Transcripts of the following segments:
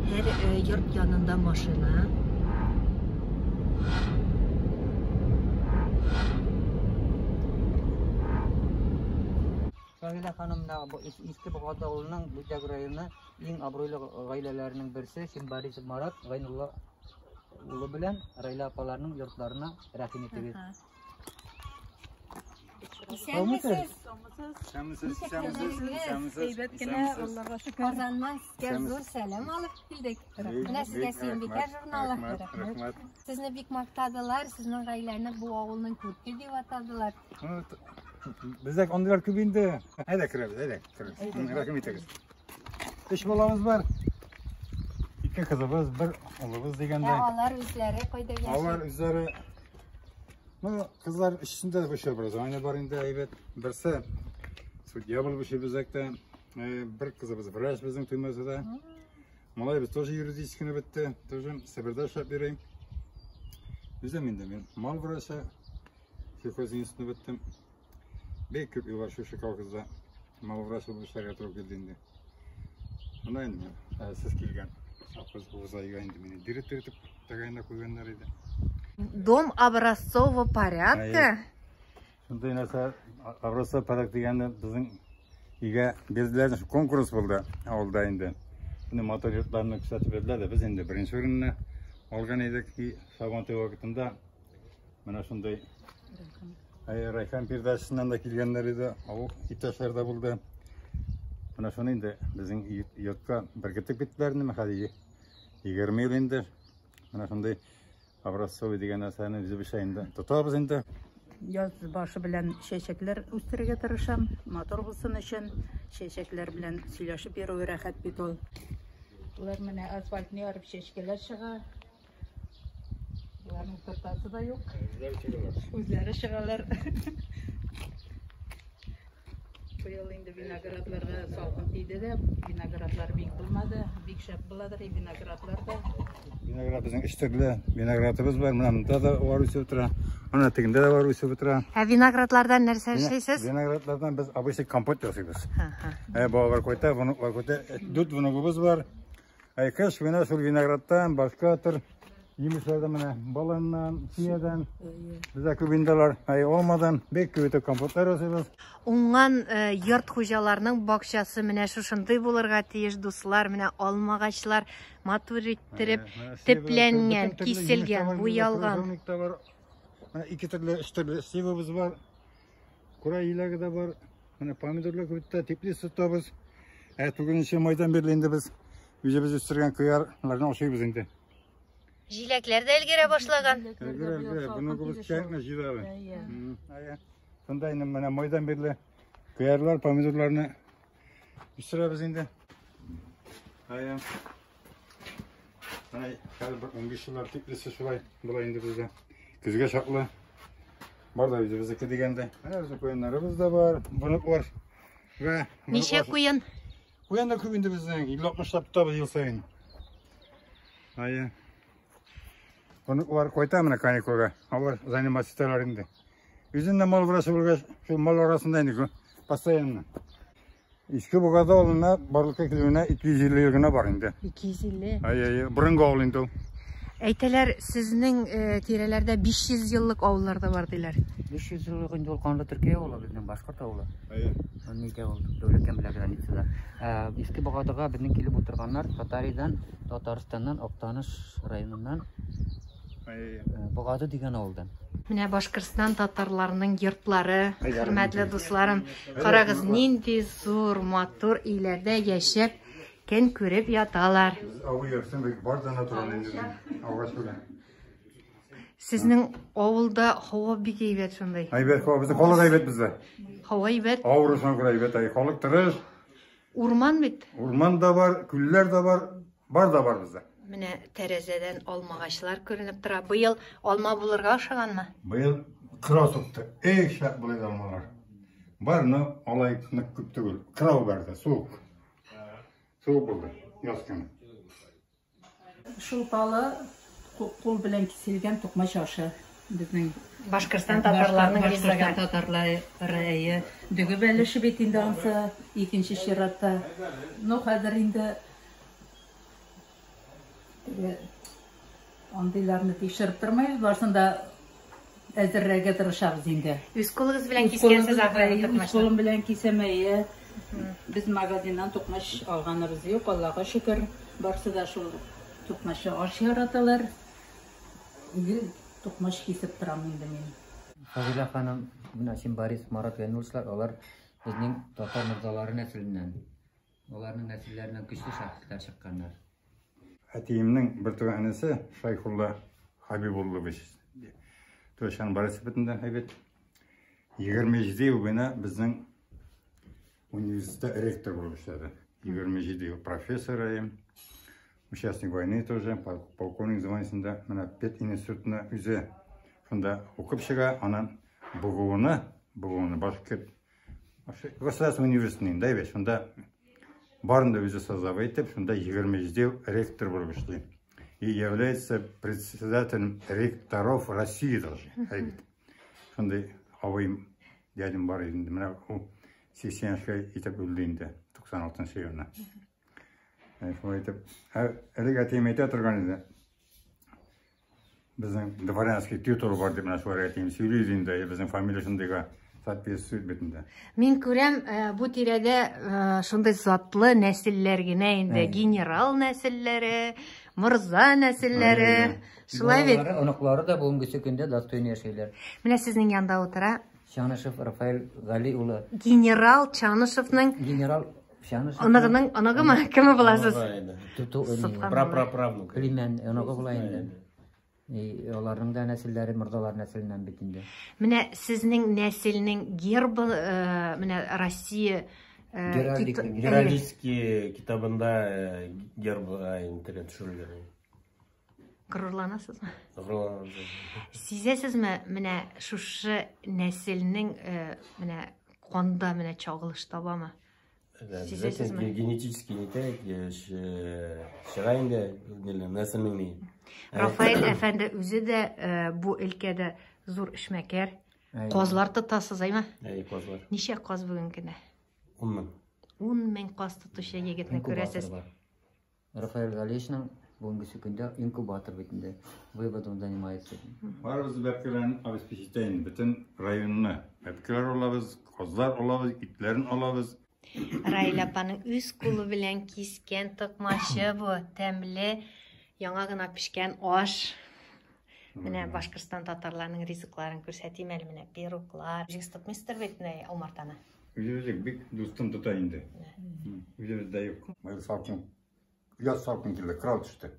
Һәр йорт янында машина. Шагилә ханым, менә бу Иске Богады авылының Бүздәк районы иң абруйлы гаиләләренең берсе Симбарисов Марат Гайнулла улы белән Райла апаларының йортларына рәхим итегез. Исәнмесез. Исәнмесез, исәнмесез, исәнмесез. Әйбәт кенә, Аллага шөкер. Казаннан сезгә зур сәлам алып килдек. Менә сезгә Сөембикә журналы. Рәхмәт, рәхмәт. Сезне бик мактадылар, сезнең гаиләне бу авылның күрке дип атадылар. Бездә андыйлар күп инде. Әйдә керәбез, әйдә керәбез. Рәхим итегез. Өч балабыз бар. Ике кызыбыз, бер улыбыз Ә дигәндәй. алар үзләре кайда яши? Алар үзләре. Ну, кызлар өчесендә дә высшее образование бар инде, әйбәт. Берсе судья булып эшли Бүздәктә. Бер кызыбыз врач безнең Туймазыда. Малайыбыз тоже юридическийны бетте, тоже Себердә эшләп йөри. Үзем инде мин мал врачы, сельхозинститутны беттем. Бик күп еллар шушы колхозда мал врачы булып эшләргә туры килде инде. Монда инде сез килгән совхоз музейга инде мине директор итеп тәгаенләп куйганнар иде. Дом образцового порядка. Шундый нәрсә, образцовый порядок дигәнне безнең өйгә бирделәр, конкурс булды авылда инде. Шундый матур йортларны күрсәтеп бирделәр дә, без инде беренче урынны алган идек. И Сабантуй вакытында менә шундый Райхан передачасыннан да килгәннәр иде, авыл иптәшләр дә булды. Менә шуны инде безнең йортка беркетеп киттеләр инде, хәзер 20 ел инде. Менә шундый образцовый дигән нәрсәне үзебезчә инде тотабыз инде. Яз башы белән чәчәкләр үстерергә тырышам, матур булсын өчен. Чәчәкләр белән сөйләшеп йөрүе рәхәт бит ул. Болар менә асфальтны ярып чәчкәләр чыга. Боларның тортасы да юк. Үзләре чыгалар. Быел инде виноградларга салкын тиде дә, виноградлар бик булмады. Бик шәп буладыр и виноградлар да. Виноград безнең өч төрле виноградыбыз бар. Менә монда да бар үсеп утыра. Ана тегендә дә бар үсеп утыра. Ә виноградлардан нәрсә эшлисез? Виноградлардан без обычный компот ясыйбыз. Балалар кайта, внуклар кайта. Дүрт внугыбыз бар. Ә кыш менә шул виноградтан, башка төр җимешләрдән менә баланнан, чиядән. Бездә күп инде алар. Әй, алмадан бик күп итеп компотлар ясыйбыз. Уңган йорт хуҗаларының бакчасы менә шушындый булырга тиеш, дуслар. Менә алмагачлар матур иттереп төпләнгән, киселгән, буялган. Менә ике төрле, өч төрле сливабыз бар. Кура иләге дә бар. Менә помидорлар күп тә теплица тотабыз. Ә 9 майдан бирле инде без үзебез үстергән кыярларны ашыйбыз инде. Җиләкләр дә өлгерә башлаган. Өлгерә, өлгерә. Буны күбез кәрәкме җыйдабыз. Шунда инде менә майдан бирле кыярлар, помидорларны үстерәбез инде. Әйе. Менә хәзер бер 15 еллар теплица шулай була инде бездә. Көзгә чаклы. Бар да үзебезнеке дигәндә. Менә безнең куяннарыбыз да бар, внуклар. Вә Ничә куян? Куян да күп инде безнең. 50-60лап тотабыз ел саен. Әйе. Внуклар кайта менә каникулга. Алар заниматься итәләр инде. Үзем дә мал врачы булгач, шул мал арасында инде постоянно. Иске Богады авылына барлыкка килүенә 250 ел генә бар инде. 250. Әйе, әйе, борынгы авыл инде ул. Әйтәләр, сезнең тирәләрдә 500 еллык авыллар да бар диләр. 500 еллык инде ул Канлы Төркия авылы, безнең башкорт авылы. Әйе. Нидә ул, Дәүләкән белән границада. Иске Богадыга безнең килеп утырганнар Татаридан, Татарстаннан, Актаныш районыннан, Богады дигән авылдан. Менә Башкортстан татарларының йортлары, хөрмәтле дусларым. Карагыз, нинди зур, матур өйләрдә яшәп, көн күреп яталар. Без авыл йортын бик бар да натураль инде. Агач белән. Сезнең авылда һава бик әйбәт шундай. Әйбәт һава, безнең халык әйбәт бездә. Һава әйбәт. Авыру шуңа күрә әйбәт, әй, халык тырыш. Урман бит. Урман да бар, күлләр дә бар, бар да бар бездә. Менә тәрәзәдән алмагачлар күренеп тора. Быел алма булырга охшаганмы? Быел кырау сукты. Эх, шәп була иде алмалар. Бар, но алай нык күп түгел. Кырау барды, суык. Суык булды яз көне. Шулпалы кул белән киселгән токмач ашы. Безнең Башкортстан татарларының ризыгы. Башкортстан татарлары, әйе. Дөге бәлеше бит инде ансы икенче чиратта. Ну, хәзер инде теге андыйларны тикшереп тормыйбыз, барысын да әзерләргә тырышабыз инде. Үз кулыгыз белән кискәнсез ахры Үз токмачны. кулым белән кисәм, әйе. Без магазиннан токмач алганыбыз юк, Аллага шөкер. Барысы да шул токмачлы аш яраталар. Гел токмач кисеп торам инде мин. Фагыйлә ханым, менә син Борис, Марат Гайнулловчлар, алар безнең татар морзалары нәселеннән. Аларның нәселләреннән көчле шәхесләр чыкканнар. Әтиемнең бертуган энесе Шайхулла Хабибуллович. Төшән Борис битендә әйбәт. 27 ел буена безнең университетта ректор булып эшләде. 27 ел профессор, участник войны тоже, полковник званиесендә менә пединститутына үзе шунда укып чыга, аннан БГУны, БГУны Башкир государственный университетын инде, әйбәт, шунда барын да үзе создавать итеп, шунда 27 ел ректор булып эшли. И является председателем ректоров России даже. Әйбәт. Шундый абыем, дядям бар иде инде. Менә ул 80 яшькә итеп үлде инде, 96 елны. Шулай итеп, элек әтием әйтә торган иде. Безнең дворянский титул бар дип менә шулай әтием сөйли иде инде, безнең фамилия шундыйга соответствует бит инде. Мин күрәм, бу тирәдә шундый затлы нәселләр генә инде, генерал нәселләре, морза нәселләре. Шулай бит. Балалары, оныклары да бүгенге көндә достойно яшәйләр. Менә сезнең янда утыра Чанышев Рафаэль Гали улы. Генерал Чанышевның Генерал Чанышев. оныгының оныгымы? Кеме буласыз? Прапраправнук. Племян оныгы була инде. И аларның да нәселләре морзалар нәселеннән бит инде. Менә сезнең нәселнең гербы, менә Россия Геральдик, Геральдический китабында герб интернет төшерелгән. Горурланасызмы? Горурланабыз. Сизәсезме, менә шушы нәселнең менә канда менә чагылыш табамы? Сизәсезме? Генетически не так, чыга инде нәселнең ни. Рафаэль әфәнде үзе дә бу өлкәдә зур эшмәкәр. Казлар тотасыз, әйме? Әй, казлар. Ничә каз бүген көндә? 10 мең. 10 мең каз тотучы егетне күрәсез. Рафаэль Галиевичның бүгенге көндә инкубатор бит инде. Выводом занимается. Барыбыз бәбкәләрен обеспечить итә бөтен районны. Бәбкәләр алабыз, казлар алабыз, итләрен алабыз. Раилә апаның үз кулы белән кискән токмачы бу, тәмле, яңа гына пешкән аш. Менә Башкортстан татарларының ризыкларын күрсәтим әле, менә пироглар. Үзегез тотмыйсыздыр бит менә умартаны? Үзебез бик дустым тота инде. Үзебездә юк. Быел салкын, яз салкын килде, кырау төште.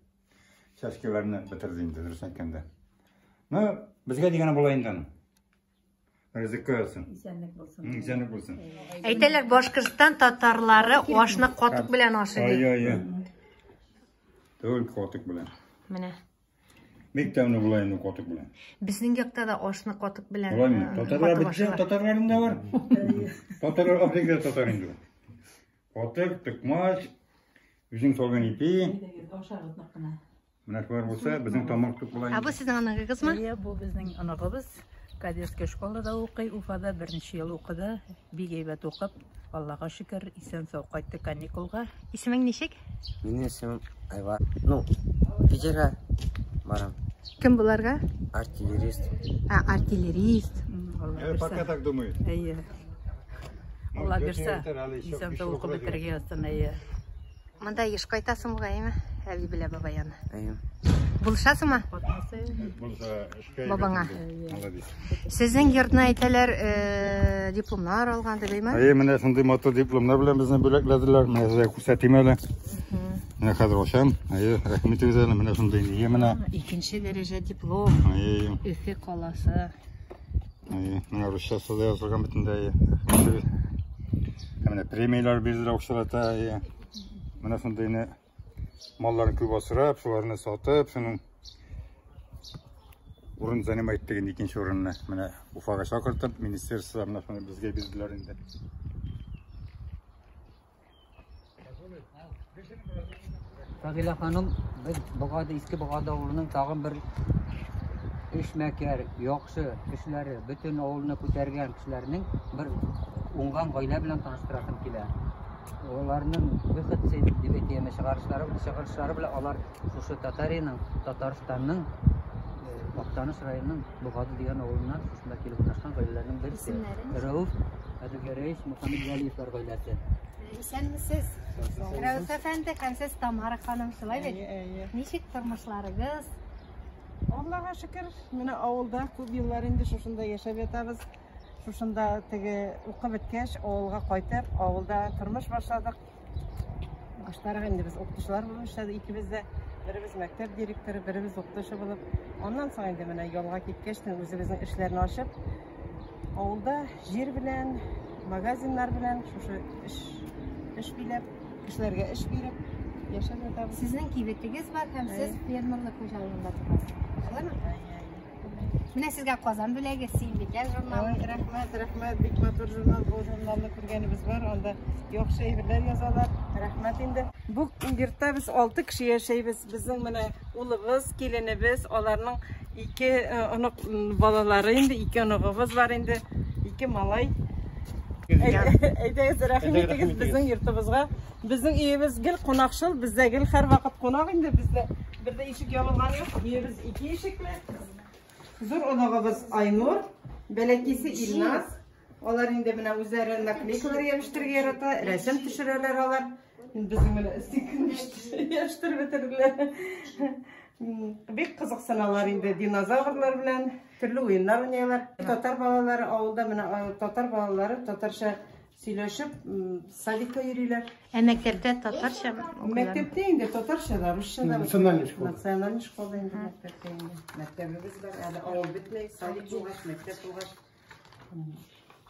Чәчкәләрне бетерде инде, дөрес әйткәндә. Ну, безгә дигәне була инде аның. Ризыкка язсын. Исәнлек булсын. Исәнлек булсын. Әйтәләр, Башкортстан татарлары ашны катык белән ашый дип. Ай, ай, ай. Түгел катык белән. Менә. Бик тәмле була инде катык белән. Безнең якта да ашны катык белән. Буламы? Татарлар катып бит, ашыйлар. татарларында бар. Татарлар Африкада татар инде. Катык, токмач, үзең салган ипи. Ашагыз нык кына. Менә шулар булса, безнең тамак тук була Ә бу инде. сезнең оныгыгызмы? Әйе, бу безнең оныгыбыз. Кадетский школада укый, Уфада беренче ел укыды. Бик әйбәт укып, Аллага шөкер, исән-сау кайтты каникулга. Исемең ничек? Минем исемем Айвар. Ну, Питерга барам. Кем буларга? Артиллерист. А, артиллерист. Алла Әле пока бирсә. так думает. Әйе. Алла бирсә, Әле еще исән-сау өч укып ел бетерергә язсын, әйе. Монда еш кайтасың бугай, әйме? Әби белән бабай янына. Әйе. Булышасыңмы? Катнасы. Булса, эшкә Бабаңа. әйбәт инде. Молодец. Сезнең йортны әйтәләр, дипломнар алган дип, әйме? Әйе, менә шундый матур дипломнар белән безне бүләкләделәр. Менә сезгә күрсәтим әле. Менә хәзер ачам. Әйе, рәхмәт итегез әле. Менә шундый нигә менә. Икенче дәрәҗә диплом. Әйе, Өфе каласы. әйе. Менә русчасы да язылган бит инде. Әйе, рәхмәт итегез. Ә Менә премияләр бирделәр акчалата. Әйе. Менә шундыйны малларын күп асрап, шуларны сатып, шуның урын занимать дигән икенче урынны менә Уфага чакыртып, министерство менә шуны безгә бирделәр инде. Фагыйлә ханым, без Богады, Иске Богады авылының тагын бер эшмәкәр, яхшы кешеләре, бөтен авылны күтәргән кешеләрнең бер уңган гаилә белән таныштырасым килә. Аларның выходцы дип әйтәме, чыгарышлары, чыгарышлары белән алар шушы Татариянең, Татарстанның э, Актаныш районының Богады дигән авылыннан шушында килеп урнашкан гаиләләрнең берсе. Исемнәре? Рәүф Әбүгәрәевич Мөхәммәтгалиевләр гаиләсе. Исәнмесез. Рәүф әфәнде һәм сез Тамара ханым, шулай бит? Әйе, әйе. Ничек тормышларыгыз? Аллага шөкер, менә авылда күп еллар инде шушында яшәп ятабыз. Шушында теге укып беткәч, авылга кайтып, авылда тормыш башладык. Баштарак инде без укытучылар булып эшләдек икебез дә. Беребез мәктәп директоры, беребез укытучы булып. Аннан соң инде менә ялга киткәч, үзебезнең эшләрне ачып, авылда җир белән, магазиннар белән шушы эш эш биләп, кешеләргә эш биреп яшәп ятабыз. Сезнең кибетегез бар һәм сез фермерлык хуҗалыгында торасыз. Шулаймы? Менә сезгә Казан бүләге, Сөембикә журналы. Ой, рәхмәт, рәхмәт, бик матур журнал. Бу журналны күргәнебез бар. Анда яхшы әйберләр язалар. Рәхмәт инде. Бу йортта без 6 кеше яшәйбез. Безнең менә улыбыз, киленебез, аларның ике онык балалары инде, ике оныгыбыз бар инде, ике малай. Әйдәгез, рәхим итегез безнең йортыбызга. Безнең өебез гел кунакчыл, бездә гел һәрвакыт кунак инде, бездә бер дә ишек ябылган юк. Өебез ике ишекле. Зур оныгыбыз Айнур, бәләкәйсе Илназ. Алар инде менә үзләре наклейкалар ябыштырырга ярата, рәсем төшерәләр алар. Безнең менә стикерны ябыштырып бетерделәр. Бик кызыксыналар инде динозаврлар белән, төрле уеннар уйныйлар. Татар балалары авылда менә татар балалары татарча сөйләшеп садикка йөриләр. Ә мәктәптә татарча укыйлар? Мәктәптә инде татарча да, русча да. Национальный школа. Национальный школа инде мәктәптә инде. Мәктәбебез бар, әле авыл бетмәй, садик булгач, мәктәп булгач.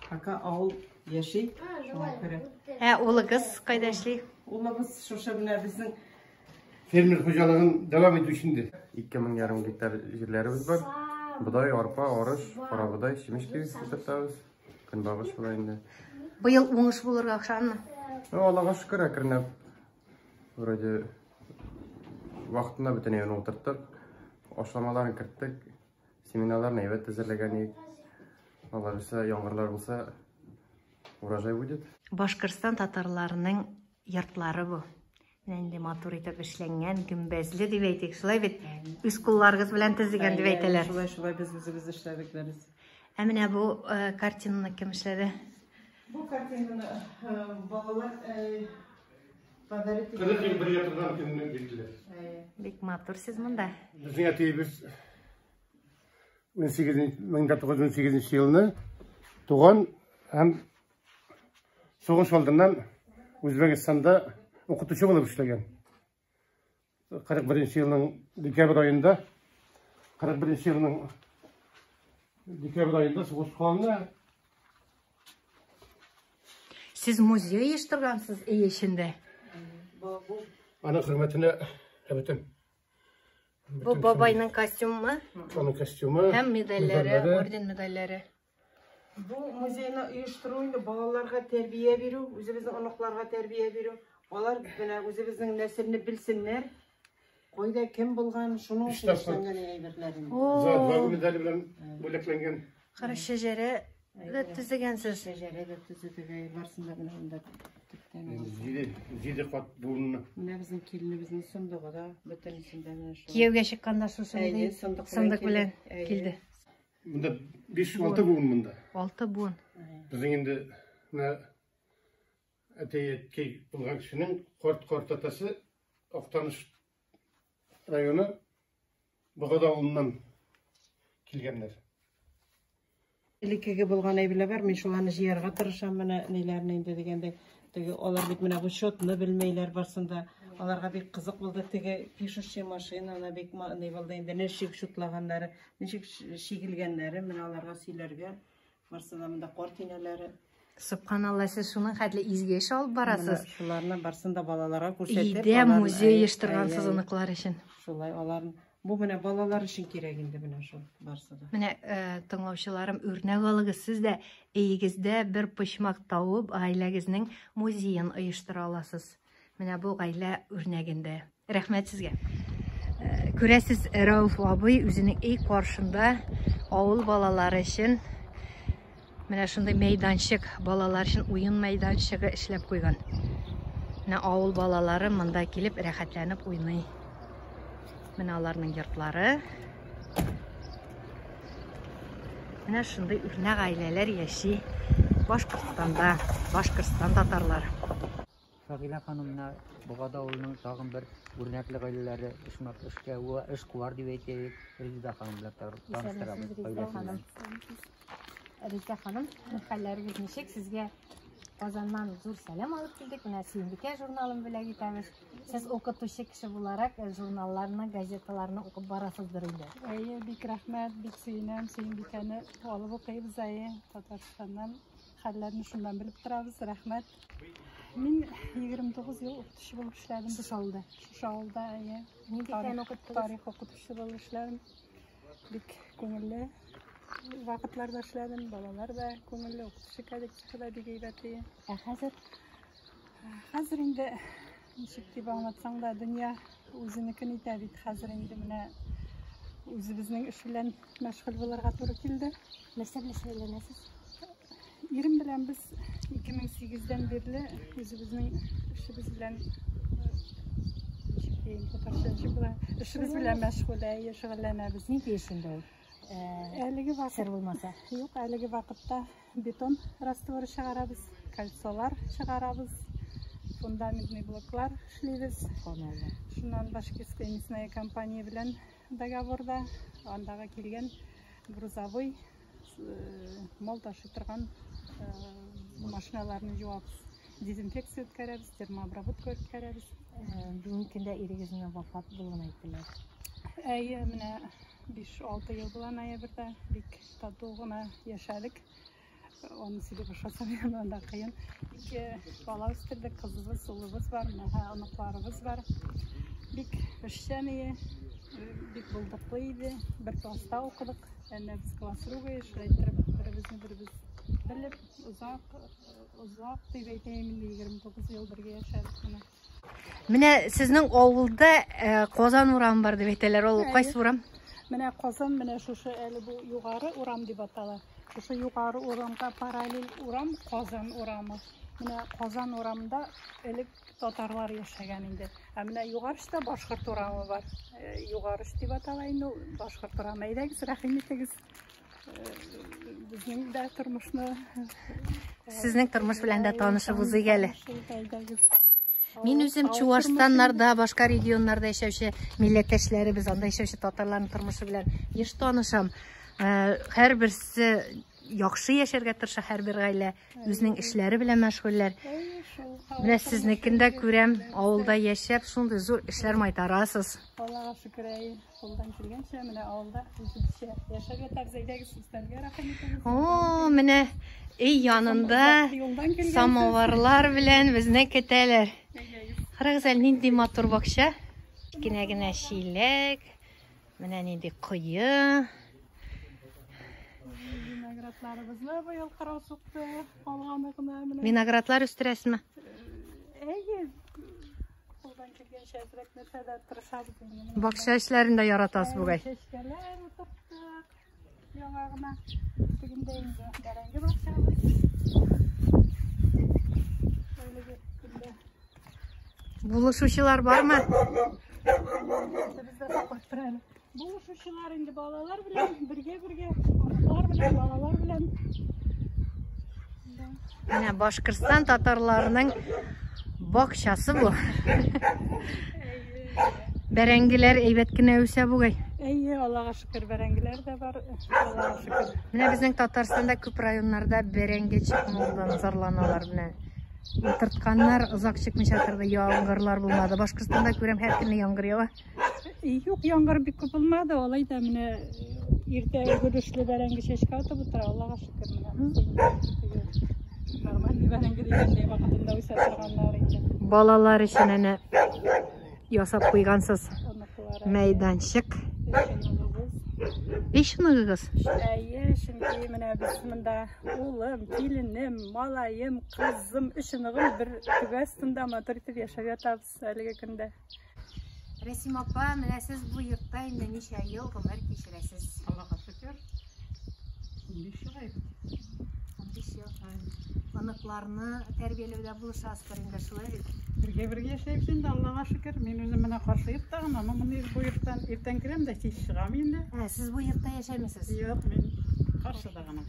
Пока авыл яши, шуңа күрә. Ә улыгыз кайда эшли? Улыбыз шушы менә безнең Фермер хуҗалыгын дәвам итү инде. 2500 гектар җирләребез бар. Бодай, арпа, арыш, карабодай, чемешки утыртабыз. Көнбагыш шулай инде. Быел уңыш булырга охшанмы? Ну, Аллага шөкер, әкренләп вроде вакытында бөтен әйберне утырттык. Ашламаларын керттек. Семеналарны әйбәт әзерләгән идек. Алла бирсә, яңгырлар булса, урожай будет. Башкортстан татарларының йортлары бу. Менә инде матур итеп эшләнгән, гөмбәзле дип әйтик, шулай бит? Үз кулларыгыз белән төзегән дип әйтәләр. Шулай, шулай без үзебез эшләдек дәрес. Ә менә бу картинаны кем эшләде? Бу картинаны балалар подарить 40 ел бергә торган көнне бирделәр. Бик матур сез монда. Безнең әтиебез 1918 елны туган һәм сугыш алдыннан Үзбәкстанда укытучы булып эшләгән. 41 елның декабрь аенда 41 елның декабрь аенда сугыш калына. Сез музей оештыргансыз өй эчендә. Аның хөрмәтенә бөтен. Бу бабайның костюмы Аның костюмы һәм медальләре, орден медальләре. Бу музейны оештыру инде балаларга тәрбия бирү, үзебезнең оныкларга тәрбия бирү. Алар менә үзебезнең нәселне белсеннәр. Кайда кем булган, шуның өчен эшләнгән әйберләр инде. За отвагу медале белән бүләкләнгән. Кара шәҗәрә дә төзегәнсез. Шәҗәрә дә төзедек, барсын да менә монда төптән. Җиде кат буынны. Менә безнең киленебезнең сындыгы да бөтенесендә менә шул. Кияүгә чыкканда шушындый сындык белән килде. Монда 5-6 буын монда. 6 буын. Безнең инде менә әти әткәй булган кешенең карт картатасы Актаныш районы Богады авылыннан килгәннәр. Элеккеге булган әйберләр бар, мин шуларны җыярга тырышам менә ниләрне инде дигәндәй. Теге алар бит менә бу счетны белмәйләр барсында. Аларга бик кызык булды теге пишущий машинаны бик ни булды инде ничек шутлаганнары, ничек чигелгәннәре менә аларга сөйләргә. Барсында монда карт инәләре. Субханалла, сез шуның хәтле изге эш алып барасыз. Шуларны барсын да балаларга күрсәтеп, Өйдә музей оештыргансыз оныклар өчен. Шулай аларны бу менә балалар өчен кирәк инде менә шул барсы да. Менә тыңлаучыларым, үрнәк алыгыз, сез дә өегездә бер почмак табып, гаиләгезнең музеен оештыра аласыз. Менә бу гаилә үрнәгендә. Рәхмәт сезгә. Күрәсез, Рәүф абый үзенең өй каршында авыл балалары өчен менә шундый мәйданчык, балалар өчен уен мәйданчыгы эшләп куйган. Менә авыл балалары монда килеп рәхәтләнеп уйный. Менә аларның йортлары. Менә шундый үрнәк гаиләләр яши Башкортстанда, Башкортстан татарлары. Фагыйлә ханым, менә Богады авылының тагын бер үрнәкле гаиләләре эшмәк эшкә эшкуар дип әйтәйек, Резеда ханым белән таныштырабыз гаиләсе белән. Резеда ханым, хәлләрегез ничек? Сезгә Казаннан зур сәлам алып килдек. Менә Сөембикә журналын бүләк итәбез. Сез укытучы кеше буларак журналларны, газеталарны укып барасыздыр инде. Әйе, бик рәхмәт, бик сөенәм. Сөембикәне алып укыйбыз, әйе, Татарстаннан хәлләрне шуннан белеп торабыз, рәхмәт. Мин 29 ел укытучы булып эшләдем. Шушы авылда? Шушы авылда, әйе. Нинди фән укыттыгыз? Тарих укытучы булып эшләдем. Бик күңелле вакытларда эшләдем, балалар да күңелле, укытучы коллективы да бик әйбәт. Ә хәзер? Хәзер инде ничек дип аңлатсаң да, дөнья үзенекен итә бит. Хәзер инде менә үзебезнең эш белән мәшгуль булырга туры килде. Нәрсә белән шөгыльләнәсез? Ирем белән без 2008-дән бирле үзебезнең эшебез белән, ничек дiyeyim, татарча ничек була? Эшебез белән мәшгуль, әйе, шөгыльләнәбез. Нинди эш инде ул? Әлеге вакыт Сер булмаса. Юк, әлеге вакытта бетон растворы чыгарабыз, кольцолар чыгарабыз, фундаментный блоклар эшлибез. Шуннан Башкирская мясная компания белән договорда, андагы килгән грузовой мал ташый торган машиналарны җуабыз. Дезинфекция үткәрәбез, термообработка үткәрәбез. Бүгенге көндә ирегезнең вафат булуын әйттеләр. Әйе, менә 5-6 ел була ноябрьдә бик тату гына яшәдек. Аны сөйләп башласам, анда кыен. Ике бала үстердек, кызыбыз, улыбыз бар, менә оныкларыбыз бар. Бик эшчән иде, бик булдыклы иде. Бер класста укыдык. Әмма без класс ругы, шулай иттереп беребезне беребез белеп, озак, озак дип әйтәем инде, 29 ел бергә яшәдек менә. Менә сезнең авылда Казан урамы бар дип әйтәләр. Ул кайсы урам? Менә Казан, менә шушы әле бу югары урам дип атала. Шушы югары урамга параллель урам Казан урамы. Менә Казан урамында элек татарлар яшәгән инде. Ә менә Югарышта башкорт урамы бар. Югарыш дип атала инде ул башкорт урамы. Әйдәгез, рәхим итегез. Безнең дә тормышны, Сезнең тормыш белән дә танышып узыйк әле. Әйдәгез. Мин үзем Чуашстаннарда, башка регионнарда яшәүче милләттәшләребез, анда яшәүче татарларның тормышы белән еш танышам. Һәрберсе яхшы яшәргә тырыша, һәрбер гаилә үзенең эшләре белән мәшгульләр. Менә сезнекен дә күрәм, авылда яшәп, шундый зур эшләр майтарасыз. Аллага шөкер, әй, кулдан килгәнчә, менә авылда үзебезчә яшәп ятабыз. Әйдәгез, өстәлгә рәхим итегез. О, менә өй янында самоварлар белән безне көтәләр. Карагыз әле, нинди матур бакча. Кечкенә генә чиләк, менә нинди кое. Виноградларыбызны быел кырау сукты, алганы гына менә. Виноградлар үстерәсезме? Әйе, кулдан килгәнчә әзрәк нәрсә дә тырышабыз инде. Бакча эшләрен дә яратасыз бугай. Чәчкәләр утырттык. Яңа гына. Тегендә инде бәрәңге бакчабыз. Әлеге көндә. Булышучылар бармы? Бездә саклап тора әле. Булышучылар инде балалар белән бергә-бергә, оныклар белән, балалар белән. Менә Башкортстан татарларының бакчасы бу. Бәрәңгеләр әйбәт кенә үсә бугай. Әйе, Аллага шөкер, бәрәңгеләр дә бар. Аллага шөкер. Менә безнең Татарстанда күп районнарда бәрәңге чыкмаудан зарланалар менә. Утыртканнар озак чыкмыйча торды, яңгырлар булмады. Башкортстанда күрәм, һәр көнне яңгыр ява. Юк, яңгыр бик күп булмады. Алай да менә иртә өлгерешле бәрәңге чәчкә атып утыра. Аллага шөкер, менә. Нормальный бәрәңге дигәндәй вакытында үсә торганнар инде. Балалар өчен әнә ясап куйгансыз мәйданчык. Өч оныгыгыз? Әйе, чөнки менә без монда улым, киленем, малаем, кызым, өч оныгым бер түбә астында матур итеп яшәп ятабыз әлеге көндә. Рәсим апа, менә сез бу йортта инде ничә ел гомер кичерәсез? Аллага шөкер. 15 ел бит. 15 ел. Оныкларны тәрбияләүдә булышасыздыр инде, шулай бит? Бергә-бергә яшәйбез инде, Аллага шөкер. Мин үзем менә каршы йортта гына, но моны бу йорттан иртән керәм дә кич чыгам инде. Ә, сез бу йортта яшәмисез? Юк, мин каршыда гына.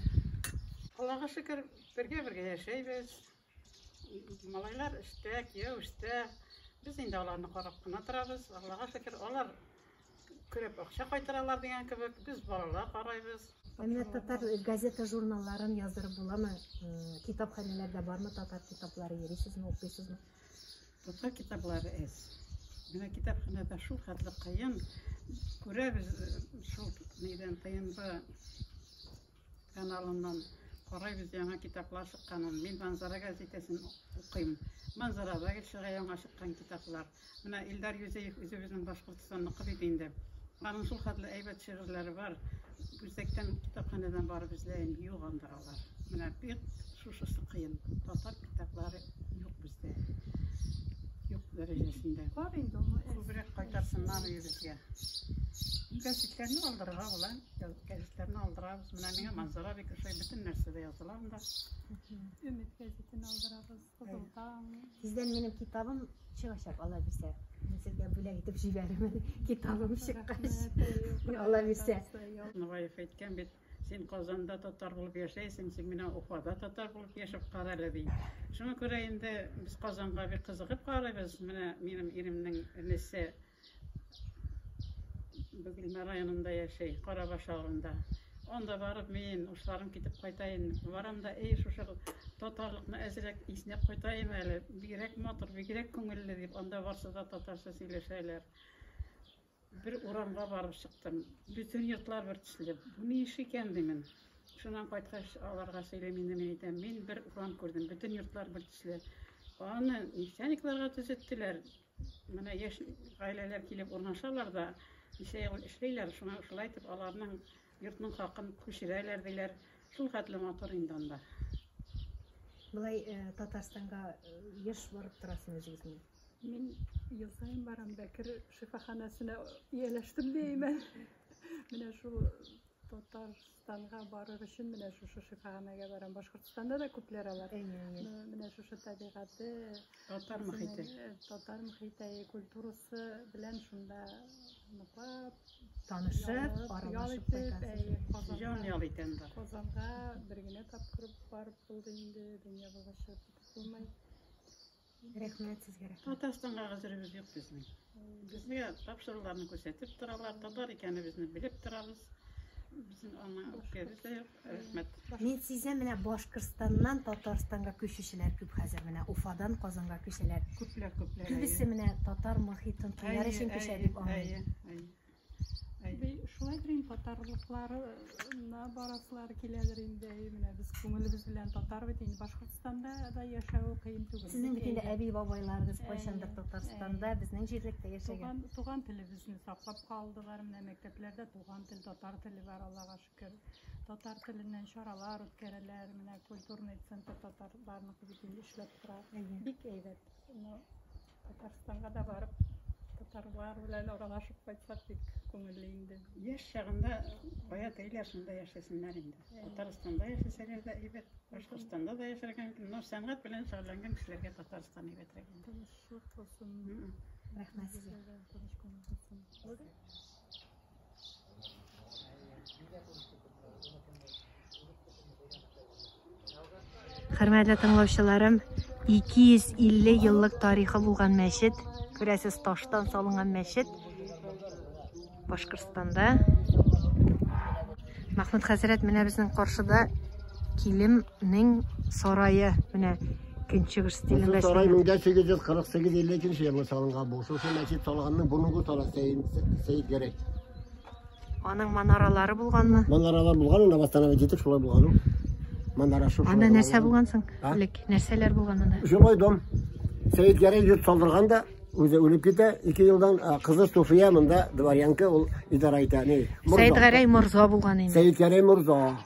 Аллага шөкер, бергә-бергә яшәйбез. Малайлар эштә, кияү эштә. Без инде аларны карап кына торабыз. Аллага шөкер, алар көрәп акча кайтаралар дигән кебек, без балалар карайбыз. Ә менә татар газета журналларын яздырып буламы? Китапханәләрдә бармы татар китаплары? Йөрисезме, укыйсызмы? Татар китаплары әз. Менә китапханәдә шул хәтле кыен. Күрәбез шул нидән ТНВ каналыннан карайбыз яңа китаплар чыкканын. Мин Манзара газетасын укыйм. Манзарада чыга яңа чыккан китаплар. Менә Илдар Юзеев үзебезнең Башкортстанныкы бит инде. Аның шул хәтле әйбәт шигырьләре бар. Үзәктән китапханәдән барып эзләйм, юк анда алар. Менә бик шушысы кыен. Татар китаплары юк бездә. Юк дәрәҗәсендә. Бар инде ул. Күбрәк кайтарсыннар өебезгә. Гәзитләрне алдырырга була. Гәзитләрне алдырабыз. Менә миңа Манзара бик ошый, бөтен нәрсә дә языла анда. Өмет гәзитен алдырабыз, Кызыл таң. Тиздән минем китабым чыгачак, Алла бирсә. Мин сезгә бүләк итеп җибәрермен. Китабым чыккач. Алла бирсә. Нугаев әйткән бит, син Казанда татар булып яшәйсең, син менә Уфада татар булып яшәп кара әле, ди. Шуңа күрә инде без Казанга бик кызыгып карыйбыз. Менә минем иремнең энесе Бөгелмә районында яшәй, Карабаш авылында. Анда барып мин ушларым китеп кайтайын. Барам да, эй, шушы татарлыкны әзрәк иснәп кайтайым әле. Бигрәк матур, бигрәк күңелле дип, анда барсы да татарча сөйләшәләр. Бер урамга барып чыктым. Бөтен йортлар бер төсле. Бу ни эш икән димен. Шуннан кайткач аларга сөйлим инде, мин әйтәм, мин бер урам күрдем, бөтен йортлар бер төсле. Аны нефтяникларга төзеттеләр. Менә яшь гаиләләр килеп урнашалар да, ничә ел эшлиләр, шуңа шулай итеп аларның йортның хакын күчерәләр диләр. Шул хәтле матур инде анда. Болай Татарстанга еш барып торасың үзегезнең? Мин ел саен барам, Бәкер шифаханәсенә ияләштем дияймен. Менә шул Татарстанга барыр өчен менә шушы шифаханәгә барам. Башкортстанда да күпләр алар. Менә шушы табигате, татар мохите, татар мохите, культурасы белән шунда ныклап танышып, аралашып кайтасыз. Җан ял итә анда. Казанга бер генә тапкыр барып булды инде, дөнья булгач чыгып китеп булмый. Рәхмәт сезгә, рәхмәт. Татарстанга гозеребез юк безнең. Безгә тапшыруларны күрсәтеп торалар, татар икәнебезне белеп торабыз. Безнең аңа үпкәбез дә юк. Рәхмәт. Мин сизәм, менә Башкортстаннан Татарстанга күчүчеләр күп хәзер, менә Уфадан Казанга күчәләр. Күпләр, күпләр. Күбесе менә татар мохитын тояр өчен күчә дип аңлыйм. Шулайдыр инде, татарлыкларына барасылар киләдер инде. Менә без күңелебез белән татар бит инде. Башкортстанда да яшәү кыен түгел. Сезнең бит инде әби-бабайларыгыз кайчандыр Татарстанда, безнең җирлектә яшәгән. Туган телебезне саклап калдылар. Менә мәктәпләрдә туган тел, татар теле бар, Аллага шөкер. Татар теленнән чаралар үткәрәләр. Менә культурный центр татарларныкы бит инде эшләп тора. Бик әйбәт. Татарстанга да барып, татарлар белән аралашып кайтсак бик күңелле инде. Яшь чагында кая телиләр, шунда яшәсеннәр инде. Татарстанда яшәсәләр дә әйбәт, Башкортстанда да яшәргә мөмкин. Но сәнгать белән шөгыльләнгән кешеләргә Татарстан әйбәтрәк инде. Тынычлык булсын. Рәхмәт сезгә. Тыныч күңел булсын. Хөрмәтле тыңлаучыларым, 250 еллык тарихы булган мәчет, күрәсез, таштан салынган мәчет Башкортстанда. Махмуд хәзрәт, менә безнең каршыда Килемнең сарае, менә көнчыгыш стилендә. Сарай 1848-52 елда салынган бу. Шушы мәчет салганның борынгы сарай Сәйд Гәрәй. Аның манаралары булганмы? Манаралар булган, анда восстановить итеп шулай булган ул. Манара шул. Анда нәрсә булган соң? Элек нәрсәләр булган анда? Жилой дом. Сәйд Гәрәй йорт салдырган да, үзе үлеп китә. 2 елдан кызы Суфия монда дворянка, ул идарә итә. Сәйд Гәрәй морза булган инде. Сәйд Гәрәй морза.